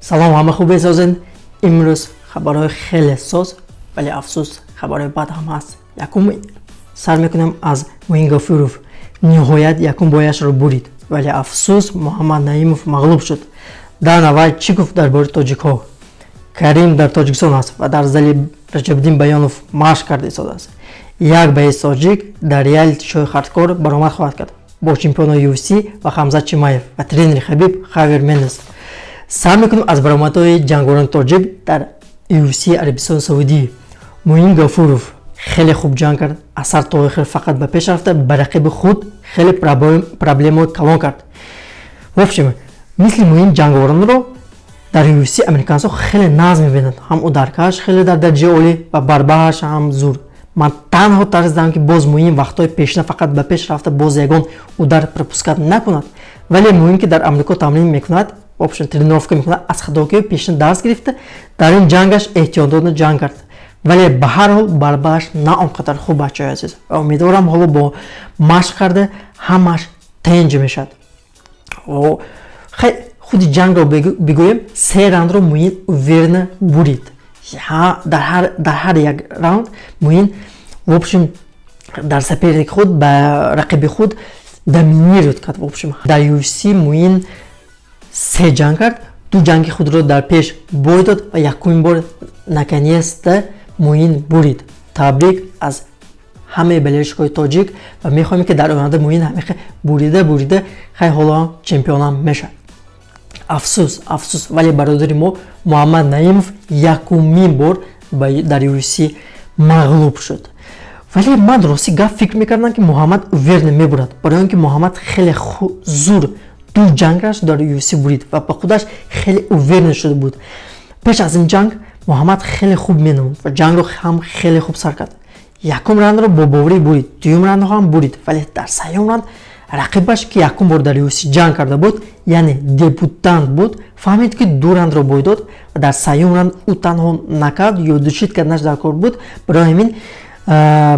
Салом, ҳама хуб созен. Имрӯз хабарҳои хеле соз, вале афсӯс, хабарҳои бад ҳам ҳаст. Якум сар мекунем аз Муин Гафуров. Ниҳоят якум бояшро бурид, вале афсӯс, Муҳаммад Наимов мағлуб шуд. Дана Вайт чӣ гуфт дар бораи тоҷикҳо? Карим дар Тоҷикистон аст ва дар зали Раҷабиддин Баёнов машқ карда истодааст. Як боец тоҷик дар реалити шоу «Хардкор» баромад хоҳад кард бо чемпиони UFC ва Хамзат Чимаев ва тренери Хабиб Хавер Мендес. Сар мекунем аз баромадҳои ҷанговарони тоҷик дар UFC Арабистони Саудӣ. Муин Гафуров хеле хуб ҷанг кард, аз сар то охир фақат ба пеш рафта, ба рақиби худ хеле проблемаи калон кард. В общем, мисли Муин ҷанговаронро дар UFC американцҳо хеле нағз мебинанд. Ҳам ударкаш хеле дар дараҷаи олӣ ва борьбааш ҳам зур. Ман танҳо тарсидам, ки боз Муин вақтҳои пешина фақат ба пеш рафта, боз ягон удар пропускать накунад. Вале Муин, ки дар Амрико тамрин мекунад, в общем, тренировка мекунад, аз хатокиҳои пешина дарс гирифта, дар ин ҷангаш эҳтиётона ҷанг кард. Вале ба ҳар ҳол борьбааш на он қадар хуб, бачаҳои азиз, ва умедворам, ҳоло бо машқ карда ҳамааш тенҷ мешавад. Худи ҷангро бигӯем, се раундро Муин уверенно бурид. Дар ҳар як раунд Муин, в общем, дар соперник худ, ба рақиби худ доминировать кард. В общем, дар UFC Муин се ҷанг кард, ду ҷанги худро дар пеш бой дод ва якумин бор наконец-то Муин бурид. Табрик аз ҳамаи болельщикҳои тоҷик ва мехоҳем, ки дар оянда Муин ҳамеха бурида бурида, хай, ҳоло чемпионам мешавад. Афсӯс, афсӯс, вале бародари мо Муҳаммад Наимов якумин бор дар UFC мағлуб шуд. Вале ман, рости гап, фикр мекардам, ки Муҳаммад уверенно мебурад, барои он ки Муҳаммад хеле зур ду ҷангаш дар UFC бурид ва ба худаш хеле уверен шуда буд. Пеш аз ин ҷанг Муҳаммад хеле хуб менамуд ва ҷангро ҳам хеле хуб сар кард. Якум раундро бо боварӣ бурид, дуюм раундро ҳам бурид, вале дар сеюм раунд рақибаш, ки якум бор дар UFC ҷанг карда буд, яъне дебютант буд, фаҳмид, ки ду раундро бой дод ва дар сеюм раунд ӯ танҳо нокаут ё душить карданаш дар кор буд. Барои ҳамин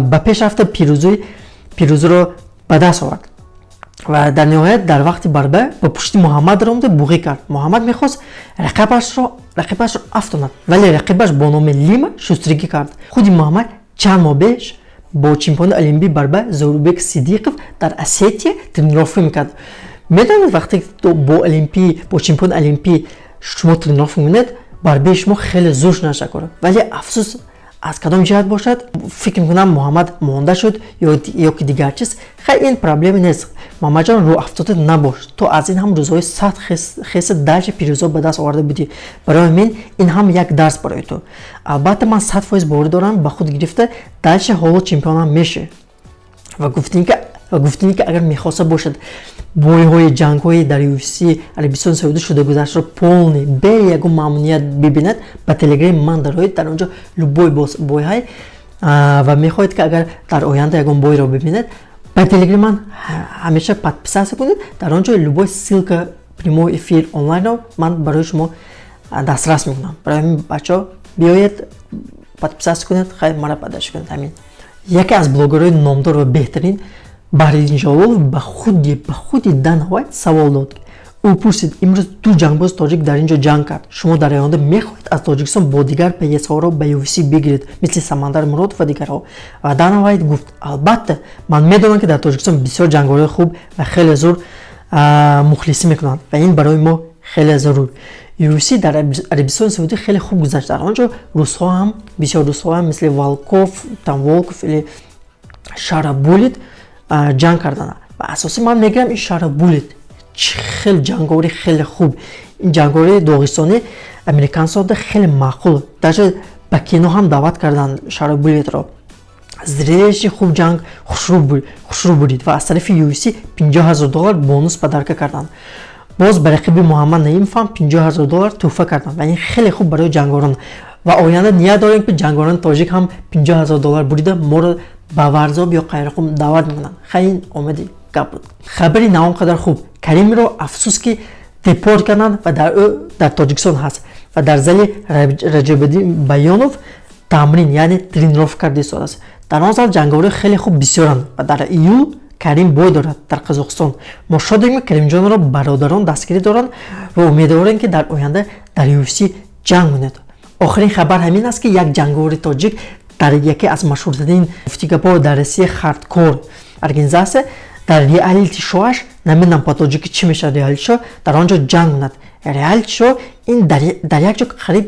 ба пеш рафта, пирӯзиро ба даст овард ва дар ниҳоят дар вақти борьба ба пушти Муҳаммад ромда буғӣ кард. Муҳаммад мехост рақибашро афтонад, вале рақибаш бо номи Лима шустригӣ кард. Худи Муҳаммад чанд моҳ пеш бо чемпиони олимпӣ борьба Зоҳирбек Сидиқов дар Осетия тренировка мекард. Медонед, вақте бо чемпиони олимпӣ шумо тренировка мекунед, борьбаи шумо хеле зур нашакора. Вале афсӯс, аз кадом ҷиҳат бошад, фикр мекунам, Муҳаммад монда шуд ё ки дигар чиз. Хай, ин проблема нест. Муҳаммадҷон, рӯ афтода набош, то аз ин ҳам рӯзҳои сахт хеса дальше пирӯзо ба даст оварда будӣ. Барои ҳамин ин ҳам як дарс барои ту. Албатта, ман 100% боварӣ дорам, ба худ гирифта, дальше ҳоло чемпионам мешавӣ. Ва гуфтем, ки агар мехоста бошад бойҳои ҷангҳои дар UFC Арабистони Саудӣ шуда гузаштро полный, бе ягон мамнуният бибинад, ба Телеграми ман дароед. Дар онҷо любой бойҳай ва мехоҳед, ки агар дар оянда ягон бойро бибинед, ба Телеграми ман ҳамеша подписаться кунед. Дар он ҷо любой ссылка, прямой эфир онлайнро ман барои шумо дастрас мекунам. Барои ҳамин, бачаҳо, биёед, подписаться кунед, хайр, мара поддержка кунед. Ҳамин. Яке аз блогерҳои номдор ва беҳтарин Баҳриддин Ҷалолов ба худи Дана Вайт савол дод. Ӯ пурсид: «Имрӯз ду ҷангбози тоҷик дар ин ҷо ҷанг кард. Шумо дар оянда мехоҳед аз Тоҷикистон бо дигар боецҳоро ба UFC бигиред, мисли Самандар Муродов ва дигарҳо?» Ва Дана Вайт гуфт: «Албатта, ман медонам, ки дар Тоҷикистон бисёр ҷанговарҳои хуб ва хеле зур мухлисӣ мекунанд ва ин барои мо хеле зарур». UFC дар Арабистони Саудӣ хеле хуб гузашт. Дар он ҷо русҳо ҳам бисёр, русҳо ҳам, мисли Волков там, Волков или Шара Буллет ҷанг карданд. Ва асосӣ ман мегӯям, ин Шара Буллет чӣ хел ҷанговари хеле хуб. Ин ҷанговари доғистонӣ американцода хеле маъқул, даже ба кино ҳам даъват карданд Шара Буллетро. Зрелище хуб, ҷанг хушрӯ бурид ва аз тарафи UFC 50 000 доллар бонус подарка карданд. Боз ба рақиби Муҳаммад Наимов ҳам 50 000 доллар тӯҳфа карданд ва ин хеле хуб барои ҷанговарон. Ва оянда ният дорем, ки ҷанговарони тоҷик ҳам 50 000 доллар бурида, моро ба Варзоб ё Қайрақум даъват мекунанд. Хай, ин омади гап буд. Хабари на он қадар хуб: Каримро, афсӯс, ки депорт карданд ва дар ӯ дар Тоҷикистон ҳаст ва дар зали Раҷабиддин Баёнов тамрин, яъне тренировка карда истодааст. Дар он зал ҷанговарҳои хеле хуб бисёранд ва дар июл Карим бой дорад дар Қазоқистон. Мо шодем, ки Каримҷонро бародарон дастгирӣ доранд ва умедворем, ки дар оянда дар UFC ҷанг кунед. Охирин хабар ҳамин аст, ки як ҷанговари тоҷик дар яке аз машҳуртарин гуфтигапҳо дар Россия, «Хардкор» организация, дар реалити шоуаш, намедонам по тоҷикӣ чӣ мешавад реалити шоу, дар он ҷо ҷанг кунад. Реалити шоу ин дар як ҷо қариб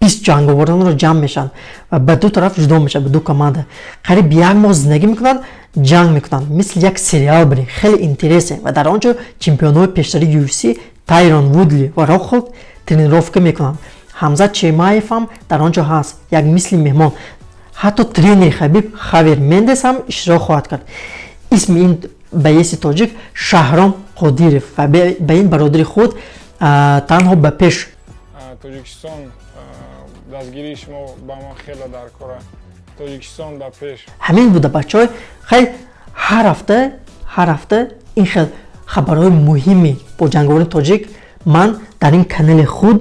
20 ҷанговаронро ҷамъ мешаванд ва ба ду тараф ҷудо мешавад, ба ду команда. Қариб як моҳ зиндагӣ мекунанд, ҷанг мекунанд, мисли як сериал барин, хеле интересен. Ва дар он ҷо чемпионҳои пештари UFC Тайрон Вудли ва Рокхолд тренировка мекунанд. Ҳамзат Чимаев ҳам дар он ҷо ҳаст, як мисли меҳмон. Ҳатто тренери Хабиб Хавер Мендес ҳам иштирок хоҳад кард. Исми ин боеци тоҷик Шаҳром Қодиров ва ба ин бародари худ танҳо ба пеш. Тоҷикистон, дастгирии шумо ба ман хеле дар кора. Тоҷикистон ба пеш! Ҳамин буда, бачаҳо. Хай, ҳар ҳафта, ҳар ҳафта ин хел хабарҳои муҳими бо ҷанговарони тоҷик ман дар ин канали худ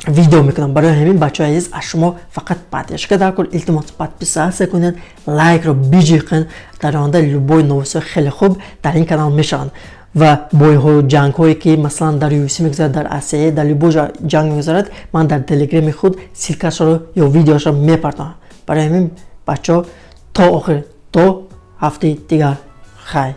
видео мекунам. Барои ҳамин, бачаҳои азиз, аз шумо фақат поддержка дар кор. Илтимос, подписаться кунед, лайкро биҷиқед. Дар оянда любой новостиҳо хеле хуб дар ин канал мешаванд ва бойҳо, ҷангҳое, ки масалан дар UFC мегузарад, дар ACA, дар любой ҷанг мегузарад, ман дар Телеграми худ ссылкашро ё видеошро мепартонам. Барои ҳамин, бачаҳо, то охир, то ҳафтаи дигар, хай.